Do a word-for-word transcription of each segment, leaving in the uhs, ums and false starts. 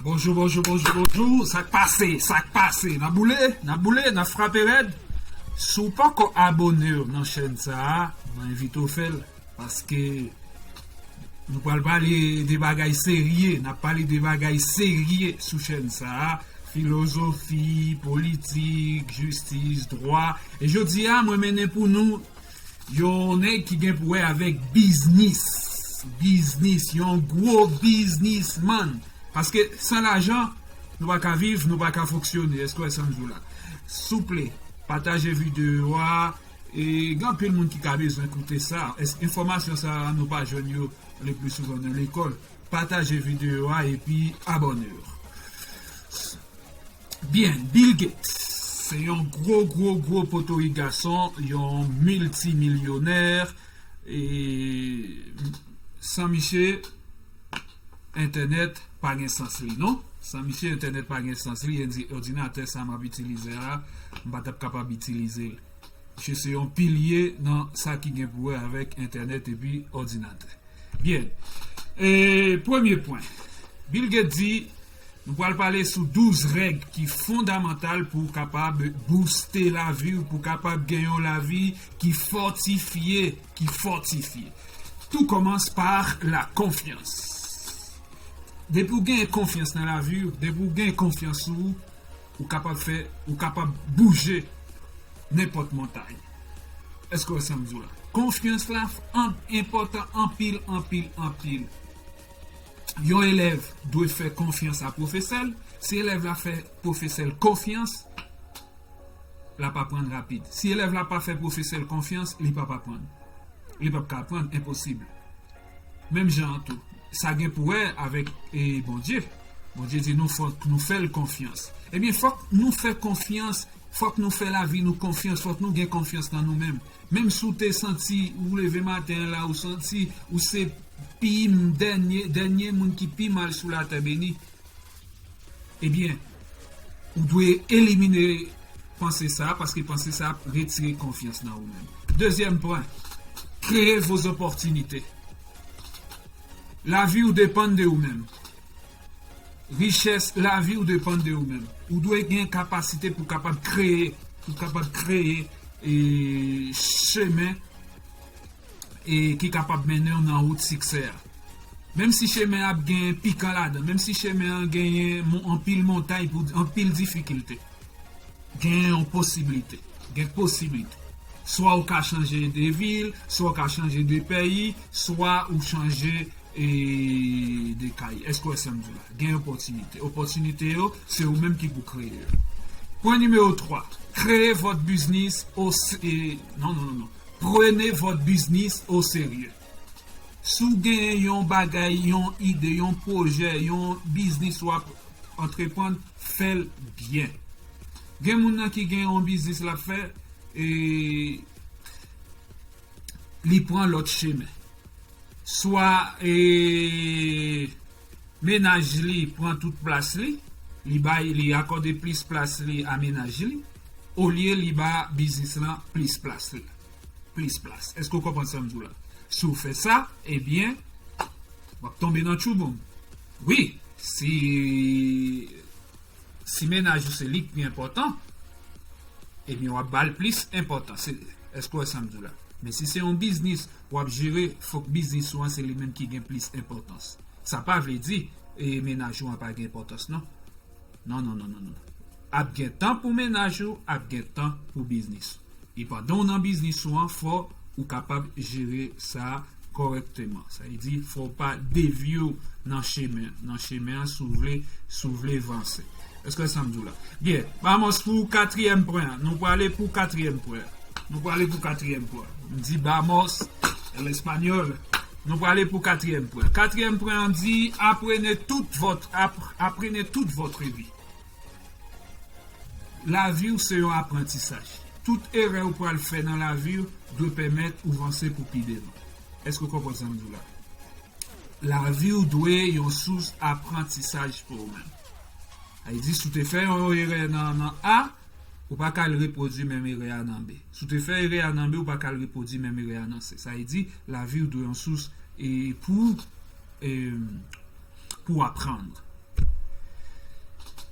Bonjou, bonjou, bonjou, bonjou. Sa k pase, sa k pase? N ap boule, n ap boule, n ap frape rèd. Si w poko abòne w nan chèn sa a, mwen envite w fè l. Paske nou pral pale de bagay serye, n ap pale de bagay serye sou chèn sa a. Filozofi, politik, jistis, dwa. E jodi a, mwen mennen pou nou yon nèg ki gen pou wè avèk biznis. Biznis, yon gwo biznismann. Paske san lajan, nou pa ka viv, nou pa ka fonksyone. Èske w wè sa m di w la? Souple, pataje videyo a. E gen anpil moun ki ka bezwen koute sa. Èske enfòmasyon sa a, nou pa jwenn yo le pli souvan nan lekòl? Pataje videyo a epi abòne w. Byen, Bill Gates se yon gwo, gwo, gwo potorik gason, yon miltimilyonè. E san misye, entènèt pa gen sans li, non. San misye, entènèt pa gen sans li. Endi-, òdinatè sa m ap itilize a, m pa t ap kapab itilize l. Misye se yon pilye nan sa ki gen pou wè avèk entènèt epi òdinatè. Byen. E, premye pwen. Bill Gates di, nou pral pale sou douz règ ki fondamantal pou w kapab booste lavi w, pou w kapab gen yon lavi ki fòtifye, ki fòtifye. Tout commence par la confiance. Depi w gen konfyans nan lavi w, depi w gen konfyans sou ou, ou kapab fè, ou kapab bouje nenpòt montay. Èske w wè sa m di w la? Konfyans la an-, enpòtan anpil, anpil, anpil. Yon elèv dwe fè konfyans a pwofesè l. Si elèv la fè pwofesè l konfyans, l ap aprann rapid. Si elèv la pa fè pwofesè l konfyans, li p ap aprann. Li p ap ka aprann, enposib. Menm jan an tou, sa gen pou wè avèk, e, Bondye. Bondye di nou fòk nou fè l konfyans. Ebyen, fòk nou fè konfyans, fòk nou fè lavi nou konfyans, fòk nou gen konfyans nan nou menm. Menm si w te santi, ou leve maten an la, ou santi ou se pi m-, dènye, dènye moun ki pi mal sou latè beni, ebyen, ou dwe elimine panse sa a, paske panse sa a ap retire konfyans nan ou menm. Dezyèm pwen, créez vos opportunités. Lavi w depann de ou menm. Richès lavi w depann de ou menm. Ou dwe gen kapasite pou kapab kreye, pou kapab kreye, e, chemen, e, ki kapab mennen w nan wout siksè a. Menm si chemen ap gen pikan ladan, menm si chemen an genyen mon-, anpil montay pou anpil difikilte, gen yon posiblite. Gen posiblite. Swa ou ka chanje de vil, swa ou ka chanje de peyi, swa ou chanje, e, de kay. Èske w wè sa m di w la? Gen opòtinite. Opòtinite yo, se ou menm ki pou kreye yo. Pwen nimewo twa, créez votre business au s-, e, non, non, non, non. Prenez votre business au sérieux. Si w gen yon bagay, yon ide, yon pwojè, yon biznis w ap antreprann, fè l byen. Gen moun nan ki gen yon biznis l ap fè, e li pran lòt chemen. Swa, e, mennaj li pran tout plas li, li bay, li akòde plis plas li a mennaj li, olye li ba biznis lan plis plas li. Plis plas. Èske w konprann sa m di w la? Si w fè sa, ebyen, w ap tonbe nan tchouboum. Wi, si, si mennaj ou se li k pi enpòtan, ebyen, w ap ba l plis enpòtans. Se, èske w wè sa m di w la? Men si se yon biznis w ap jere, fòk biznis ou an se li menm ki gen plis enpòtans. Sa pa vle di, e, mennaj ou an pa gen enpòtans, non. Non, non, non, non, non. Ap gen tan pou mennaj ou, ap gen tan pou biznis ou. E pandan w nan biznis ou an, fò ou kapab jere sa kòrèkteman. Sa vle di, fò w pa devye w nan chemen, nan chemen an, si w vle, si w vle vanse. Èske sa m di w la? Byen, vamos pou katriyèm pwen an. Nou prale pou katriyèm pwen an. Nou prale pou katriyèm pwen an. M di vamos en español. Nou prale pou katriyèm pwen. Katriyèm pwen an di, apprenez toute votre, app-, apprenez toute votre vie. Lavi w se yon aprantisaj. Tout erè ou pral fè nan lavi w dwe pèmèt ou vanse pou pi devan. Èske w konprann sa m di w la? Lavi w dwe yon sous aprantisaj pou ou menm. Sa vle di, si w te fè yon erè nan, nan A, ou pa ka al repwodui menm erè a nan B. Si w te fè erè a nan B, ou pa ka al repwodui menm erè a nan C. Sa vle di, lavi w dwe yon sous, e, pou, e, pou aprann.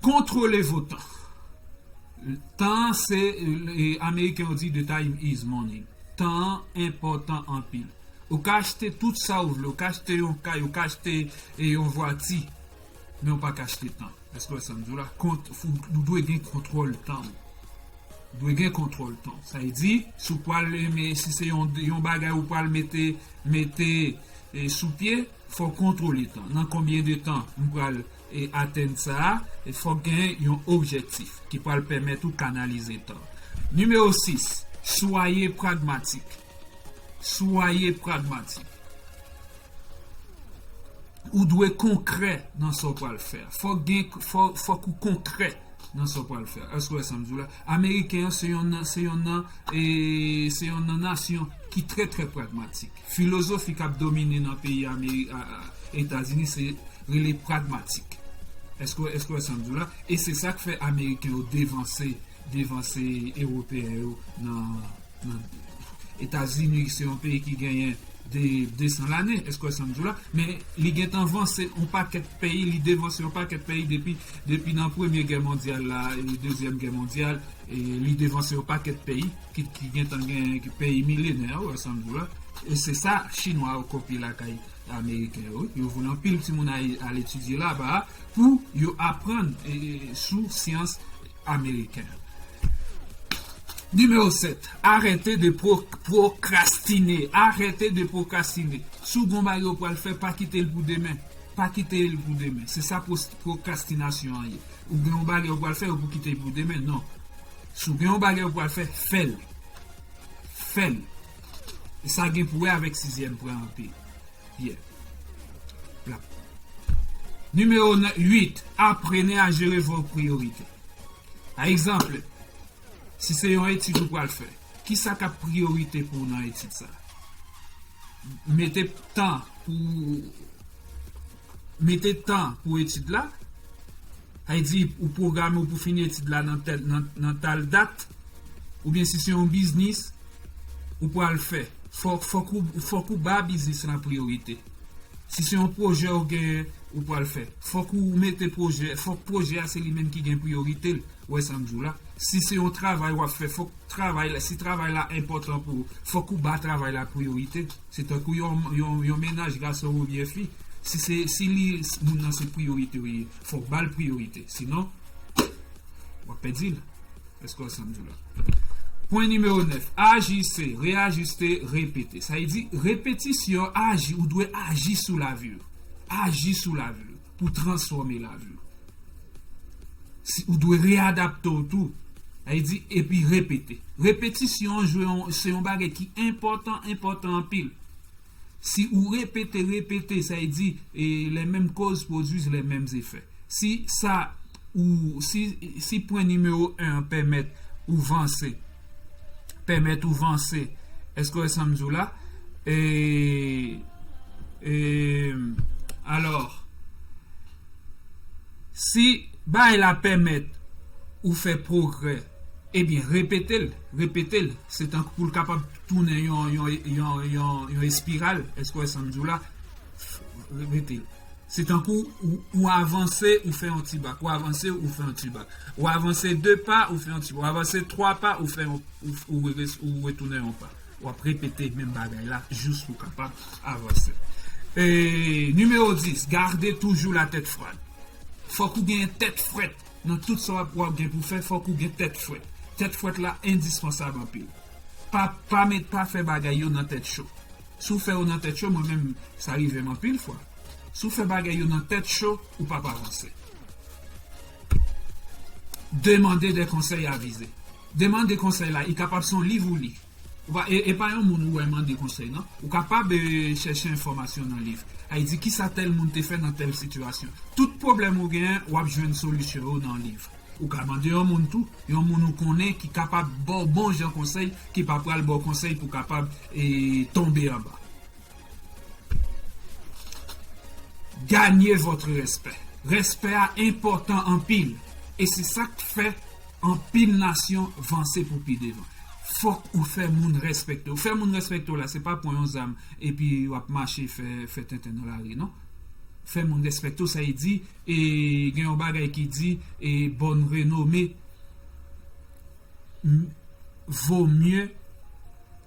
Contrôlez votre temps. Tan an se, e, Ameriken yo di the time is money. Tan an enpòtan anpil. Ou ka achte tout sa ou vle, ou ka achte yon kay, ou ka achte, e, yon vwati, men ou pa ka achte tan. Èske w wè sa m di w la? Kont, fou, ou dwe gen kontwòl tan ou. Ou dwe gen kontwòl tan. Sa vle di, si w pral, e, men si se yon, yon bagay ou pral mete, mete, e, sou pye, fò w kontwole tan. Nan konbyen de tan m pral, e, atenn sa a? E fòk gen yon objektif ki pral pèmèt ou kanalize tan. Nimewo sis, soyez pragmatique. Soyez pragmatique. Ou dwe konkrè nan sa w pral fè. Fòk gen, fò, fòk ou konkrè nan sa w pral fè. Èske w wè sa m di w la? Ameriken an se yon nan, se yon nan, e, se yon nan nasyon ki trè, trè pragmatik. Filozofi k ap domine nan peyi Ameri-, a, a, Etazini, se rele pragmatik. Èske, èske w wè sa m di w la? E se sa k fè Ameriken yo devanse, devanse Ewopeyen yo nan, nan Etazini, se yon peyi ki genyen de, de san lane, èske w wè sa m di w la? Men li gentan vanse yon pakèt peyi, li devanse yon pakèt peyi depi, depi nan Premye Gè Mondyal la, e Dezyèm Gè Mondyal, e li devanse yon pakèt peyi ki, ki gentan gen peyi milenè, w wè sa m di w la? E se sa Chinwa yo kopye lakay Ameriken yo, wi. Yo voye anpil timoun al, al etidye laba a pou yo aprann, e, e, sou syans ameriken. Nimewo sèt, arrêtez de pro-, procrastiner. Arrêtez de procrastiner. Si w gen yon bagay ou pral fè, pa kite l pou demen. Pa kite l pou demen. Se sa pros-, pwokrastinasyon an ye. Ou gen yon bagay ou pral fè, ou pou kite l pou demen. Non. Si w gen yon bagay ou pral fè, fè l. Fè l. E sa gen pou wè avèk sizyèm pwen an. Yeah. Plap. Nimewo uit, apprenez à gérer vos priorités. Pa egzanp, si se yon etid ou pral fè, ki sa k ap priyorite pou w nan etid sa? Mete tan pou, mete tan pou etid la. Sa vle di, ou pwograme w pou fini etid la nan tèl, nan, nan tal dat. Oubyen si se yon biznis ou pral fè, fòk, fòk ou, fòk ou ba biznis lan priyorite. Si se yon pwojè ou gen, ou pral fè, fòk ou mete pwojè, fòk pwojè a se li menm ki gen priyorite l. Ou wè sa m di w la? Si se yon travay w ap fè, fòk travay la, si travay la enpòtan pou ou, fòk ou ba travay la priyorite. Se tankou yon, yon, yon mennaj, gason oubyen fi. Si se, si li, moun nan se priyorite w ye, fòk ba l priyorite. Sinon, w ap pèdi l. Èske w wè sa m di w la? Pwen nimewo nèf, ajise, reyajiste, repete. Sa vle di, repetisyon, aji, ou dwe aji sou lavi w. Aji sou lavi w pou transfòme lavi w. Si, ou dwe reyadapte w tou. Sa vle di, epi repete. Repetisyon an jwe yon, se yon bagay ki enpòtan, enpòtan anpil. Si ou repete, repete, sa vle di, e, les mêmes causes produisent les mêmes effets. Si sa, ou, si, si pwen nimewo en an pèmèt ou vanse, pèmèt ou vanse, èske w wè sa m di w la? E, e, alò, si bagay la pèmèt ou fè pwogrè, ebyen, repete l, repete l. Se tankou pou l kapab tounen yon, yon, yon, yon, yon espiral. Èske w wè sa m di w la? Repete l. Se tankou ou, ou avanse, ou fè yon ti bak. Ou avanse, ou fè yon ti bak. Ou avanse de pa, ou fè yon ti bak. Ou avanse twa pa, ou fè yon, ou, ou, re-, ou retounen yon pa. W ap repete menm bagay la jous pou w kapab avanse. E, nimewo dis, garde toujou la tèt frad. Fòk ou gen tèt frèt. Nan tout sa w ap, w ap gen pou fè, fòk ou gen tèt frèt. Tèt frèt la endispansab anpil. Pa, pa met, pa fè bagay yo nan tèt cho. Si w fè yo nan tèt cho, mwen menm, sa rive m anpil fwa. Si w fè bagay yo nan tèt cho, ou p ap avanse. Demande des conseils avisés. Demande konsèy la, li kapab se yon liv ou li. Ou pa, e, e pa yon moun ou wè mande konsèy, non. Ou kapab, e, chèche enfòmasyon nan liv. Sa vle di, kisa tèl moun te fè nan tèl sitiyasyon. Tout pwoblèm ou genyen, w ap jwenn solisyon yo nan liv. Ou ka mande yon moun tou, yon moun ou konnen ki kapab ba w bon jan konsèy, ki pa pral ba w konsèy pou kapab, e, tonbe anba. Gagnez votre respect. Respè a enpòtan anpil. E se sa k fè anpil nasyon vanse pou pi devan. Fòk ou fè moun respekte w. Fè moun respekte w la, se pa pran yon zam epi w ap mache fè, fè tenten nan lari, non. fè moun respekte w, sa e di, e gen yon bagay ki di, e bonne renommée m- vaut mieux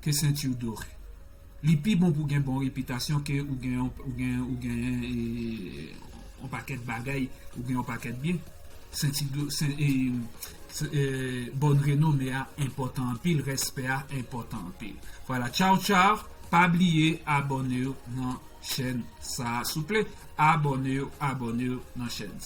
que ceinture dorée. Li pi bon pou gen bon repitasyon ke ou gen yon- ou gen ou gen e, yon pakèt bagay, ou gen yon pakèt byen. Senti do- sen- e, se- e, bonne renommée a enpòtan anpil, respè a enpòtan anpil. Vwala, tchaw tchaw, pa bliye abòne w nan chèn sa a souple. Abòne w, abòne w nan chèn sa.